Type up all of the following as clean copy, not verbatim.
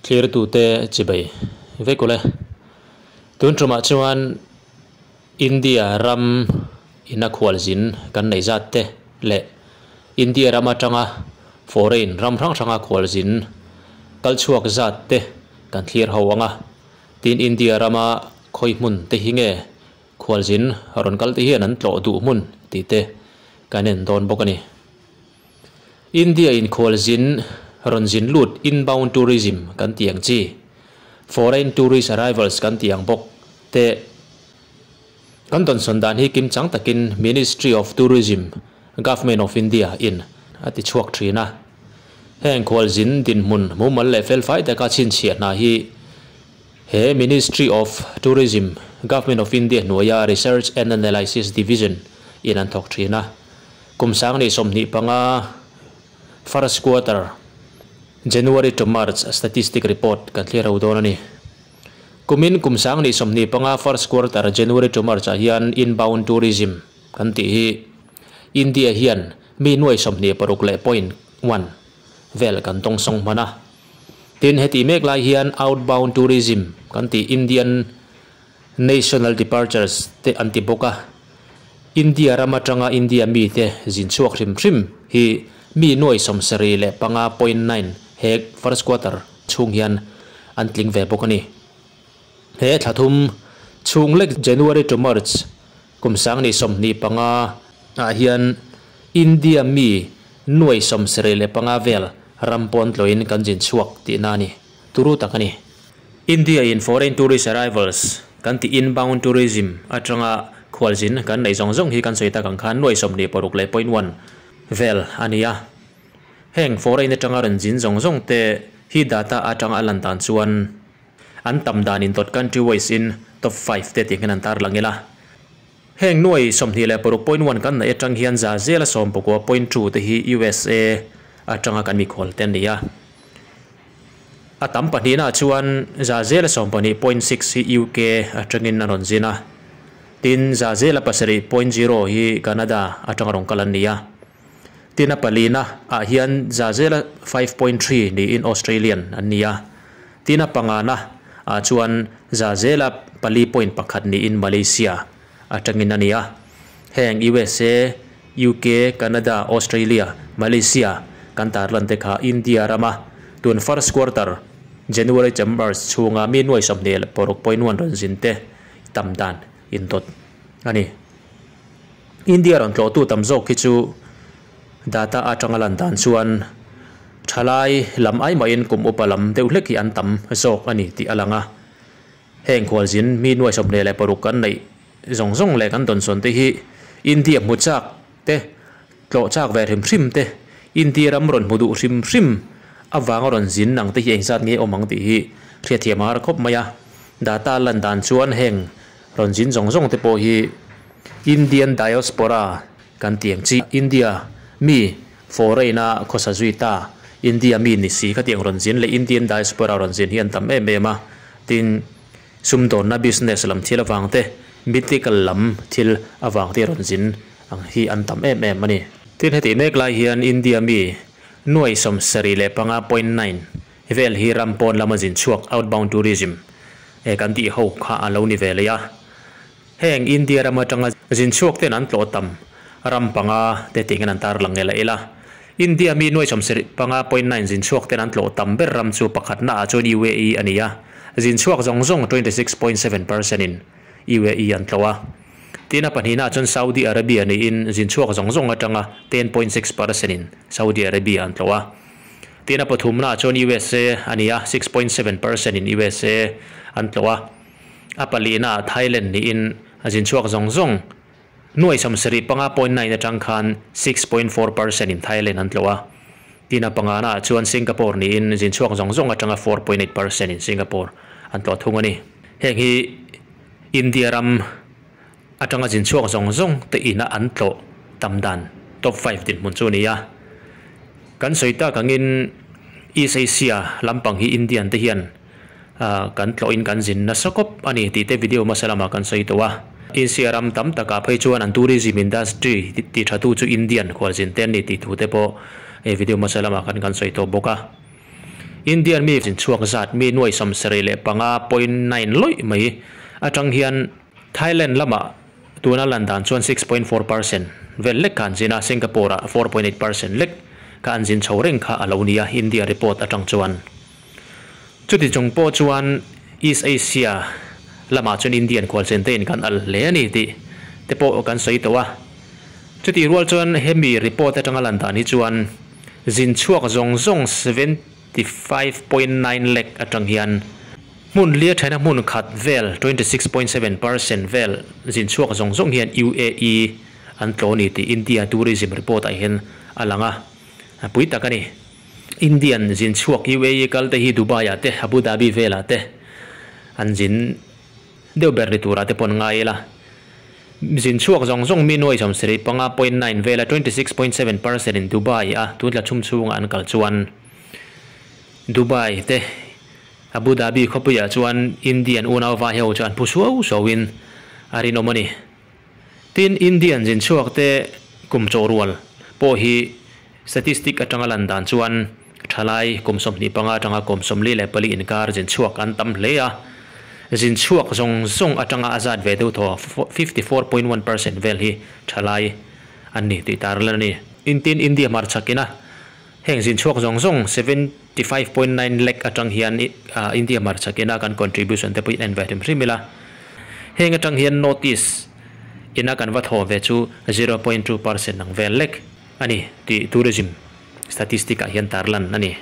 Thlirtute chibai vek ule. Tun tumah chuan India ram ina khualzin kan nei zat te leh India ram atanga foreign ram hrang hranga khualzin kal chhuak zat te kan thlir ho anga. Tin India rama khawi hmun te hi nge khualzin rawn kal te hian an tlawh duh hmun tih te kan en dawn bawk a ni. India in khualzin rawn zin lut inbound tourism kan tih ang chi, foreign tourist arrivals kan tih ang bawk te kan dawnsawn dan hi kim chang takin Ministry of Tourism, Government of India in a ti chhuak thin a. Heng khualzin dinhmun mumal leh felfai taka chhinchhiah hna hi he Ministry of Tourism, Government of India hnuaia Research and Analysis Division in an thawk thin a. Kum sang ni 25 first quarter, January to March, statistic report kan thlir ho dawn a ni. Kumin kum sang ni 25 first quarter, January to March ah hian inbound tourism kan tih hi India hian mi nuai 26 leh point one vel kan tawng sawng hman a. Tin heti mek lai hian outbound tourism kan tih Indian national departures te an ti bawk a. India ram atanga India mi te zin chhuak hrim hrim hi mi nuai 75.9 he first quarter chhung hian an tling ve bawk a ni. He thlathum chhung lek January to March kum sang ni 25 ah hian India mi nuai 75 vel ram pawn tloin kan zin chhuak tihna a ni. Turu tak a ni. India in foreign tourist arrivals kan ti inbound tourism atanga khualzin kan nei zawng zawng hi kan sawi tak ang khan nuai 26 leh point one vel a ni a. Heng foreign atanga rawn zin zawng zawng te hi data atanga a lan dan chuan an tam dan in dot country wise in top 5 te tih hian an tar lang ila. Heng nuai 26 point one kan nei atang hian za zela 19 point 2 te hi USA atanga kan mikhual te an ni a. A tam pahnihna chuan za zela 12.6 hi UK atangin a rawn zin a. Tin za zela 7.0 hi Canada atanga rawn kal an ni a. Tin a palina ah hian za zela 5.3 niin Australian an ni a. Tin a pangana ah chuan za zela 4.1 niin Malaysia atangin a ni a. Heng USA, UK, Canada, Australia, Malaysia kan tarlan te kha India rama tun first quarter January to March chhunga mi nuai 26.1 rawn zin te tam dan in dawt a ni. India rawn tlawhtu tam zawk hi chu data atanga lan dan chuan thalai lam ai maiin kum upa lam deuh hlek hi an tam zawk a ni tih a lang a. Heng khualzin mi nuai 26 kan neih zawng zawng leh kan dawnsawn te hi India hmu chak te tlawh chak ve hrim hrim te India ram rawn hmu duh hrim hrim awanga rawn zin ang te hi engzat nge awm ang tih hi hriatthiam a har khawp mai a. Data lan dan chuan heng rawn zin zawng zawng te pawh hi Indian diaspora kan tiang chi India mi foreign a khawsa zui ta India mi ni si khatiang rawn zin leh Indian diaspora rawn zin hi an tam em em a. Tin sumdawnna business lam thil awang te medical lam thil awang te rawn zin ang hi an tam em em a ni. Tin heti mek lai hian India mi nuai 75.9 vel hi ram pawn lama zin chhuak outbound tourism e kan tih ho kha a lo ni ve leh a. Heng India ram atanga zin chhuak ten an tlawh tam ram panga te tingin an tar lang ela ila. India mi nuai 75.9 zin chhuak ten an tlawh tam ber ram chu pakhat na ah chuan UAE a ni a. Zin chhuak zawng zawng 26.7% in UAE an tlawh a. Tin a pahnihna chuan Saudi Arabia niin zin chhuak zawng zawng atanga 10.6% in Saudi Arabia an tlawh a. Tin a pathumna chuan USA a ni a, 6.7% in USA an tlawh a. A palina Thailand niin zin chhuak zawng zawng nuai 75.9 atang khan 6.4% in Thailand an tlawh a. Tin a pangana chuan Singapore niin zin chhuak zawng zawng atanga 4.8% in Singapore an tlawh thung a ni. Heng hi India ram atanga zin chhuak zawng zawng te ina an tlawh tam dan top 5 din hmun chu ni a. Kan sawi tak angin East Asia lampang hi Indian te hian kan tlawhin kan zin nasa kawp a ni tih te video hmasa lamah kan sawi tawh a. Asia ram tam takah phei chuan an tourism industry ti tha tu chu Indian khualzin te an ni tih thu te pawh video hmasa lamah khan kan sawi tawh bawk a. Indian mi zin chhuak zat mi nuai 75.9 lawih mai atang hian Thailand lamah tuna lan dan chuan 6.4% vel lek kha an zin a, Singapore ah 4.8% lek kha an zin chho reng kha a lo nia India report atang chuan. Chuti chung pawh chuan East Asia lamah chuan Indian khualchen te in kan al hle a ni tih te pawh kan sawi tawh a. Chutih rual chuan hemi report atanga lan dan hi chuan zin chhuak zawng zawng 75.9 lakh atang hian hmun lia thena hmun khat vel 26.7% vel zin chhuak zawng zawng hian UAE an tlaw ni tih India tourism report ah hian a lang a, pui tak a ni. Indian zin chhuak UAE kal te hi Dubai ah te Abu Dhabi velah te an zin deuh ber ni turah te pawh an ngai ila. Zin chhuak zawng zawng mi nuai 75.9 vela 26.7% in Dubai a tun tla chhum chhunga an kal chuan Dubai te Abu Dhabi khawpuiah chuan Indian unau vai ho chu an phu suau suauin a rinawm a ni. Tin, Indian zin chhuak te kum chaw rual pawh hi statistic atanga lan dan chuan thalai kum 25 atanga kum 44 inkar zin chhuak an tam hle a. Zin chhuak zawng zawng atanga a zat ve deuh thaw 54.1% vel hi thalai an ni tih tar lan a ni. Intin India hmar chhakina heng zin chhuak zawng zawng 75.9 lakh atang hian India hmar chhakina kan contribution te pawhin en ve hrim hrim ila. Heng atang hian North East ina kan va thaw ve chu 0.2% ang vel lek a ni tih tourism statistic ah hian tar lan a ni.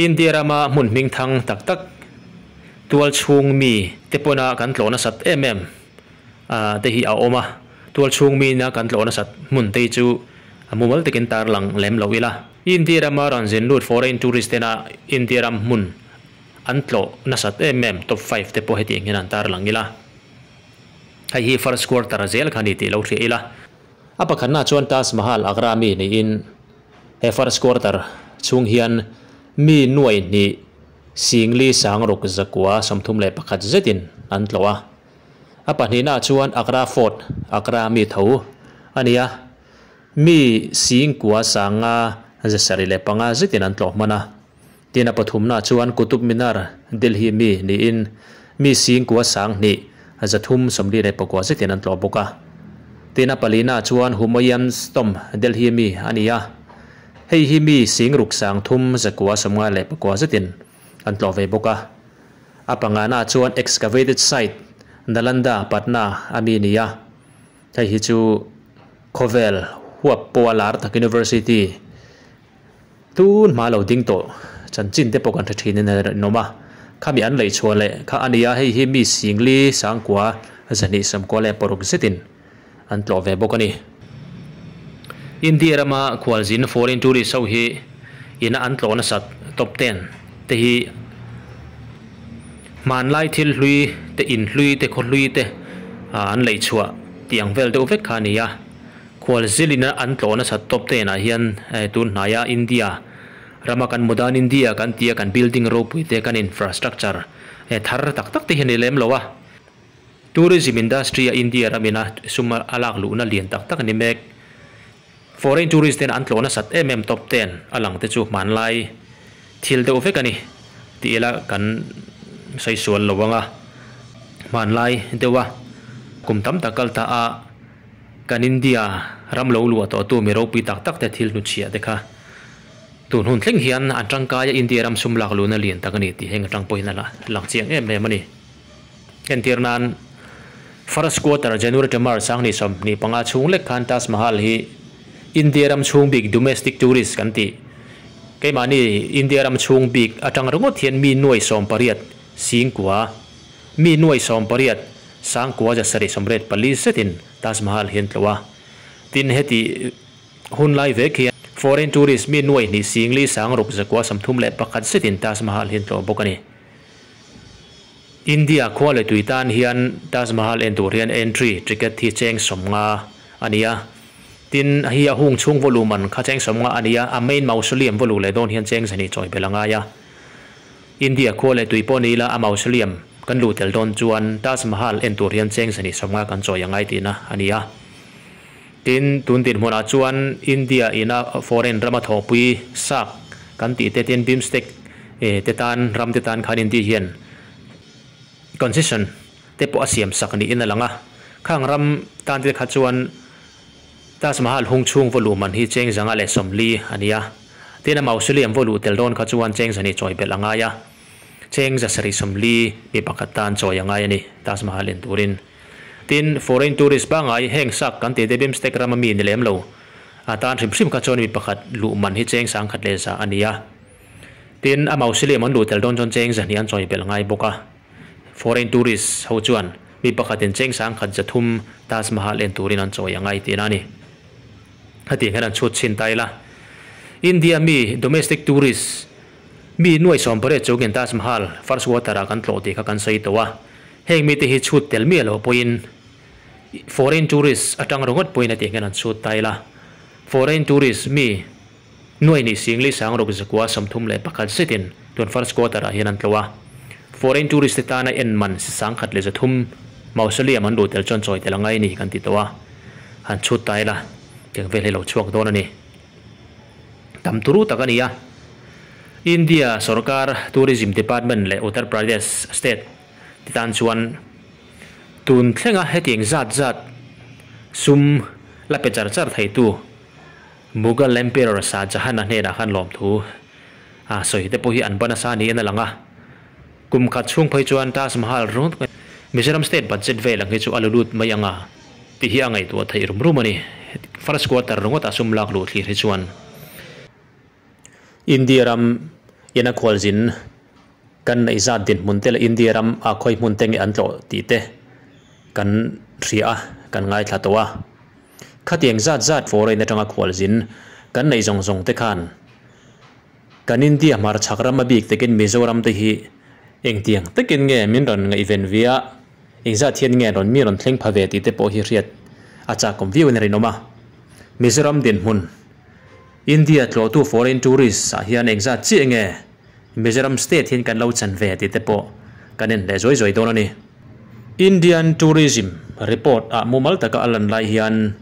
India rama hmun hming thang tak tak tual chhung mi te pawna kan tlawh nasat em em te hi a awm a, tual chhung mi na kan tlawh nasat hmun te hi chu a mumal takin tar lang lem lo ila. India rama rawn zin lut foreign tourist tena India ram hmun an tlawh nasat em em top 5 te pawh hetiang hian an tar lang ila. Hei hi first quarter zel kha ni tih lo hria ila. A pakhatna chuan Taj Mahal Agra mi niin he first quarter chhung hian mi nuai hnih singli sangruk zakua 31 zetin an tlawh a. A pahnihna chuan Agra Fort Agra mi tho a ni a, mi singkua sanga 705 zetin an tlawh hman a. Tin, a pathumna chuan Qutub Minar Delhi mi niin mi singkua sang hnih 349 zetin an tlawh bawk a. Tin, a palina chuan Humayun's Tomb Delhi mi a ni a, hei hi mi singruk sang thum 159 zetin an tlawh ve bawk a. A pangana chuan excavated site Nalanda Patna a mi ni a, hei hi chu khawvel huap pawh a lar tak university tun hma lo ding tawh chanchin te pawh kan hre thin in a rinawm a, khami an lei chhuah leh kha a ni a, hei hi mi singli sangkua 296 zetin an tlawh ve bawk a ni. India rama khualzin foreign tourist ho hi ina an tlawh nasat top 10 te hi hmanlai thil hlui te in hlui te khaw hlui te an lei chhuah tiang vel deuh vek kha a ni a. Khualzilina an tlawh nasat top 10 ah hian tun hnaia India rama kan modern India kan tia kan building ropui te kan infrastructure thar tak tak te hi a ni lem lo a. Tourism industry a India ramina sum a lak luhna lian tak tak a ni mek. Foreign tourist ten an tlawh nasat em em top 10 a lang te chu hmanlai thil deuh vek a ni tih ila kan sawi sual lo anga. Hmanlai deuh a kum tam tak kal ta a kan India ram lo luah tawh tu mi ropui tak tak te thil hnuchhiah te kha tun hun thleng hian an tangkaia India ram sum lak luhna lian tak a ni tih heng atang pawhin a lang chiang em em a ni. Entir nan first quarter January to March 2025 chhung lek khan Taj Mahal hi India ram chhung bik domestic tourist kan tih keimahni India ram chhung bik atang ringawt hian mi nuai 18 singkua mi nuai 18 sangkua 784 zetin Taj Mahal hian tlawh a. Tin, heti hun lai vek hian foreign tourist mi nuai hnih singli sangruk 931 zetin Taj Mahal hian tlawh bawk a ni. India khua leh tui tan hian Taj Mahal en tur hian entry ticket hi cheng 50 a ni a. Tin, hi a hung chhung volume an kha cheng 50 a ni a, a main mausoleum volume leh dawn hian cheng 200 chawi bel a ngai a. India khua leh tui pawh ni ila a mausoleum kan lu tel dawn chuan Taj Mahal en tur hian cheng 150 kan chawi a ngai tihna a ni a. Tin, tun dinhmunah chuan India ina foreign rama thawhpui sak kan tih te tin BIMSTEC te tan ram te tan khan India hian concession te pawh a siam sak niin a lang a. Khang ram tan te kha chuan Taj Mahal hung chhung vaw luh man hi cheng 140 a ni a. Tin a mausoleum vaw luh tel dawn kha chuan cheng 200 chawi belh a ngai a. Cheng 740 mi pakhat tan chawi a ngai a ni Taj Mahal en turin. Tin, foreign tourist pangngai heng sak kan tih te BIMSTEC rama mi ni lem lo a tan hrim hrim kha chuan mi pakhat luh man hi cheng 1100 a ni a. Tin, a mausoleum an luh tel dawn chuan cheng 200 an chawi belh ngai bawk a. Foreign tourist ho chuan mi pakhatin cheng 1300 Taj Mahal en turin an chawi a ngai tihna a ni. Hetiang hian an chhut chhin ta ila. India mi domestic tourist mi nuai 18 chungin Taj Mahal first quarter ah kan tlawh tih kha kan sawi tawh a. Heng mite hi chhut tel miah lo pawhin foreign tourist atang ringawt pawhin hetiang hian an chhut ta ila. Foreign tourist mi nuai ni singli sangruk zakua 31 zetin tun first quarter ah hian an tlawh a. Foreign tourist te tana en man 1300 mausoleum an luh tel chuan chawi tel a ngai a ni kan ti tawh a. Han chhut ta ila tiang vel hi lo chhuak dawn a ni. Tam turu tak a ni a. India sorkar Tourism Department leh Uttar Pradesh state te tan chuan tun thlenga hetiang zat zat sum la pe char char theitu Mughal Emperor Shah Jahan-a hnenah khan lawmthu a sawi te pawh hi an ban asa niin a lang a. Kum khat chhung phei chuan Taj Mahal ringawt Mizoram state budget vel ang hi chu a lu lut mai ang a tih hi a ngaihtuah theih rum rum a ni. First quarter ringawt a sum lak luh thlir hi chuan India ram ina khualzin kan neih zat dinhmun te leh India ram a khawi hmun te nge an tlawh tih te kan hria a, kan ngaithla tawh a. Khatiang zat zat foreign atanga khualzin kan neih zawng zawng te khan kan India hmarchhak ram a bik takin Mizoram te hi engtiang takin nge min rawn ngaihven via, engzat hian nge rawn mi rawn thleng pha ve tih te pawh hi hriat a chakawm viau in a rinawm a. Mizoram dinhmun India tlawhtu foreign tourist ah hian engzat chiah nge Mizoram state hian kan lo chan ve tih te pawh kan en hle zuai zuai dawn a ni. Indian tourism report ah mumal taka a lan lai hian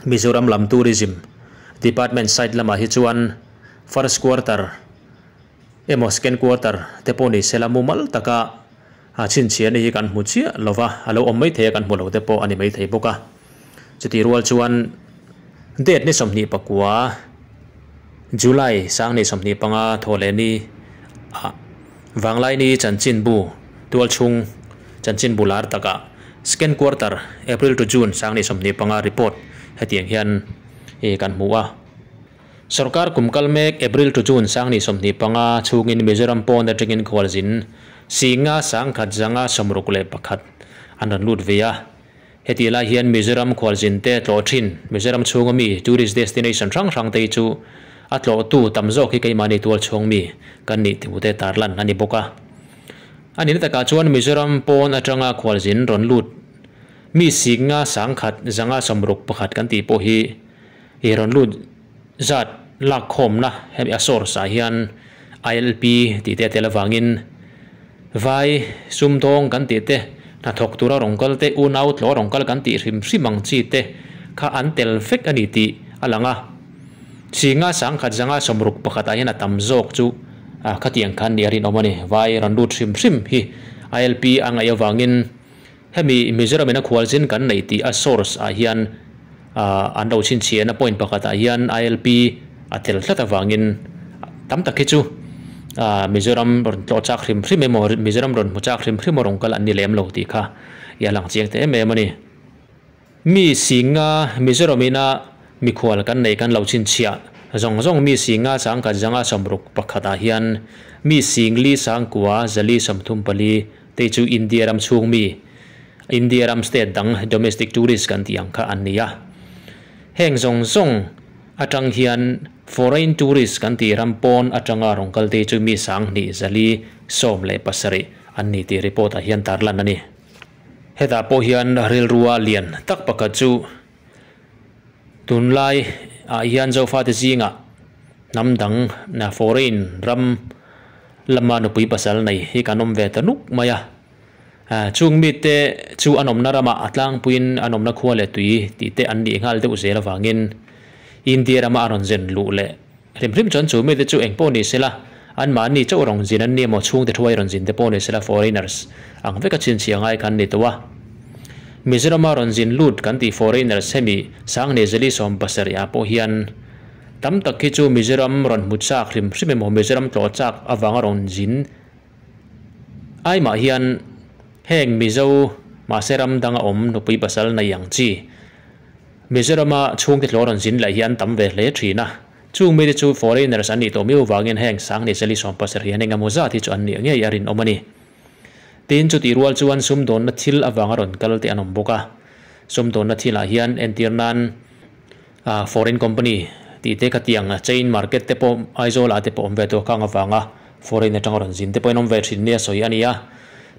Mizoram lam tourism department site lamah hi chuan first quarter emaw second quarter te pawh ni sela mumal taka a chhinchhiahna hi kan hmu chiah lova, a lo awm maithei a kan hmu lo te pawh a ni maithei bawk a. Chutih rual chuan date ni 29 July 2025 thawhlehni ah Vanglaini chanchinbu tualchhung chanchinbu lar takah second quarter April to June 2025 report hetiang hian kan hmu a. Sorkar kum kal mek April to June 2025 chhungin Mizoram pawn atangin khualzin 10 1,561 an rawn lut ve a. Hetih lai hian Mizoram khualzin te tlawh thin Mizoram chhunga mi tourist destination hrang hrang te hi chu a tlawhtu tam zawk hi keimahni tual chhung mi kan nih thu te tarlan a ni bawk a. A nihna takah chuan Mizoram pawn atanga khualzin rawn lut mi 10 1,561 kan tih pawh hi I rawn lut zat lak khawmna hemi a source ah hian ILP tih te a tel avangin vai sumdawng kan tih te, hnathawk tura rawn kal te, unau tlaw rawn kal kan tih hrim hrim ang chi te kha an tel vek a ni tih a lang a. 10 1,561 ah hian a tam zawk chu khatiang khan nih a rinawm a ni. Vai rawn lut hrim hrim hi ILP a ngaih avangin Hemi Mizoram in a khualzin kan neih tih a source ah hian an lo chhinchhiahna point pakhat ah hian ILP a tel tlat avangin tam tak hi chu Mizoram rawn tlawh chak hrim hrim emaw Mizoram rawn hmu chak hrim hrim a rawn kal an ni lem lo tih kha i a lang chiang ta em em a ni. Mi 10 Mizoram in a mikhual kan neih kan lo chhinchhiah zawng zawng mi 10 1,561 ah hian mi 4 9 434 te chu India ram chhung mi, India ram state dang domestic tourist kan tih ang kha an ni a. Heng zawng zawng atang hian foreign tourist kan tih ram pawn atanga rawn kal te chu mi 2417 an ni tih report ah hian tarlan a ni. Hetah pawh hian rilrua lian tak pakhat chu tunlai ah hian Zofate zingah hnam dang foreign ram lama nupui pasal nei hi kan awm ve ta nuk mai a. Chung mite chu an awmna ramah a tlangpuiin an awmna khua leh tui tih te an nih nghal deuh zel avangin India rama a rawn zen luh leh hrim hrim chuan chu mite chu engpawh ni sela An mahni chauh rawn zin an ni emaw chhungte thuai rawn zin te pawh ni sela foreigners ang veka chhinchhiah ngai khan ni tawh a. Mizorama rawn zin lut kan tih foreigners hemi Sanghne Zeli 70 ah pawh hian tam tak hi chu Mizoram rawn hmu chak hrim hrim emaw Mizoram tlawh chak avanga rawn zin ai mah hian heng Mizo mahse ram danga awm nupui pasal nei ang chi Mizorama chhungte tlawh rawn zin leh hi an tam ve hle thin a. Chung mite chu foreigners an nih tawh miau vangin heng Sanghne Zeli 70 hian engemaw zat hi chu an nih ngei a rinawm a ni. Tin, chutih rual chuan sumdawnna thil avanga rawn kal te an awm bawk a. Sumdawnna thilah hian entir nan foreign company tih te khatiang chain market te pawh Aizawl ah te pawh awm ve tawh khang avanga foreign atanga rawn zin te pawhin awm ve thin nia sawi a ni a.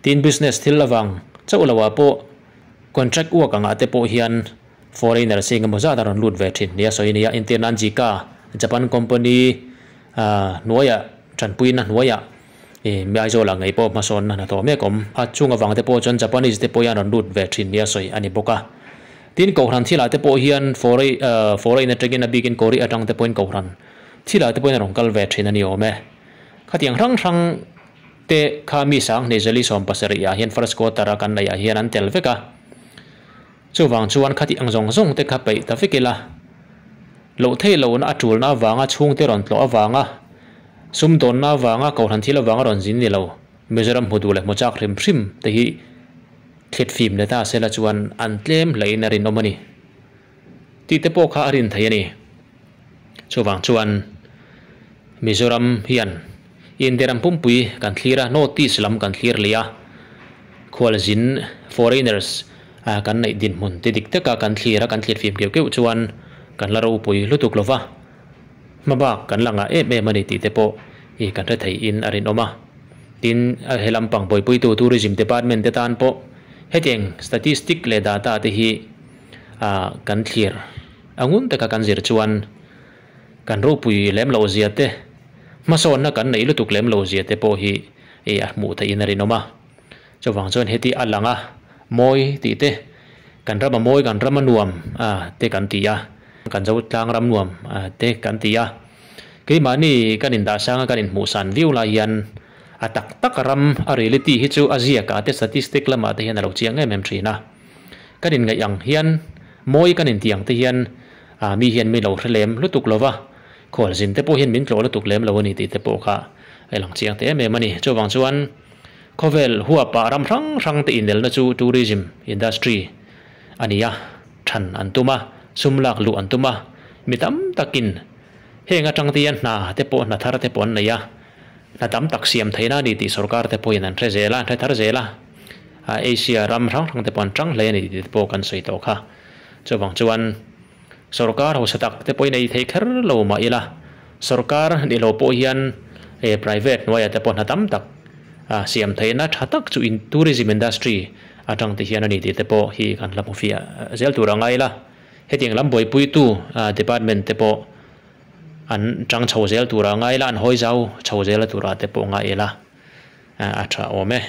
Tin, business thil avang chauh lo ah pawh contract work angah te pawh hian foreigner sing emaw zat a rawn lut ve thin nia sawi a ni a. Entir nan JICA, Japan company hnuaiah tanpuina hnuaiah I Aizawl ah ngei pawh hmasawnna hnathawh mek awm. A chung avang te pawh chuan Japanese te pawh hian rawn lut ve thin nia sawi a ni bawk a. Tin, Kohhran thilah te pawh hian foreign foreign atangin a bikin Korea atang te pawhin Kohhran thilah te pawhin a rawn kal ve thin a ni awm e. Khatiang hrang hrang te kha mi Sanghnih Zali 70 ah hian first quarter a kan neih ah hian an tel vek a. Chuvang chuan khati ang zawng zawng te kha peih ta vek ila. Loh theih lohna a tulna avanga chhungte rawn tlawh avanga sumdawnna avanga kohhran thil avanga rawn zin ni lo Mizoram hmu duh leh hmu chak hrim hrim te hi thlit fim leh ta sela chuan an tlem hlaiin a rinawm a ni tih te pawh kha a rin thei a ni. Chuvang chuan Mizoram hian India ram pumpui kan thlir a, North East lam kan thlir leh a, khualzin, foreigners, kan neih dinhmun ti dik taka kan thlir a, kan thlir fim keuh keuh chuan kan la ropui lutuk lo va, hmabak kan la ngah em em a ni tih te pawh i kan hre theihin a rinawm a. Tin, he lampang buaipuitu Tourism Department te tan pawh hetiang statistic leh data te hi kan thlir a ngun taka kan zir chuan kan ropui lem loh zia te, hmasawnna kan neih lutuk lem loh zia te pawh hi a hmuh theihin a rinawm a. Chuvang chuan heti a lang a, mawi tih te, kan ram a mawi, kan ram a nuam te kan ti a, kan zo tlang ram nuam te kan ti a. Keimahni kan indah sanga kan inhmuhsan viau lai hian a tak tak ram a reality hi chu a ziakah te statistic lamah te hian a lo chiang em em thin a. Kan inngaih ang hian mawi kan intih ang te hian mi hian mi lo hre lem lutuk lo va, khualzin te pawh hian min tlawh lutuk lem lo a ni tih te pawh kha a lang chiang ta em em a ni. Chuvang chuan khawvel huapah ram hrang hrang te inelna chu tourism industry a ni a, than an tum a, sum lak luh an tum a, mi tam takin heng atang te hian hna te pawh hna thar te pawh an nei a, hna tam tak siam theihna a ni tih sorkar te pawhin an hre zel a, an hre thar zel a, Asia ram hrang hrang te pawh an tang hle a ni tih te pawh kan sawi tawh kha. Chuvang chuan sorkar hausa tak te pawhin ei thei kher lo mah ila, sorkar ni lo pawh hian private hnuaiah te pawh hna tam tak siam theihna tha tak chu in tourism industry atang te hian a ni tih te pawh hi kan la hmu fiah zel tur a ngai ila. Hetiang lam buaipuitu department te pawh an tang chho zel tur a ngai ila, an hawi zau chho zel a turah te pawh ngai ila a tha awm e.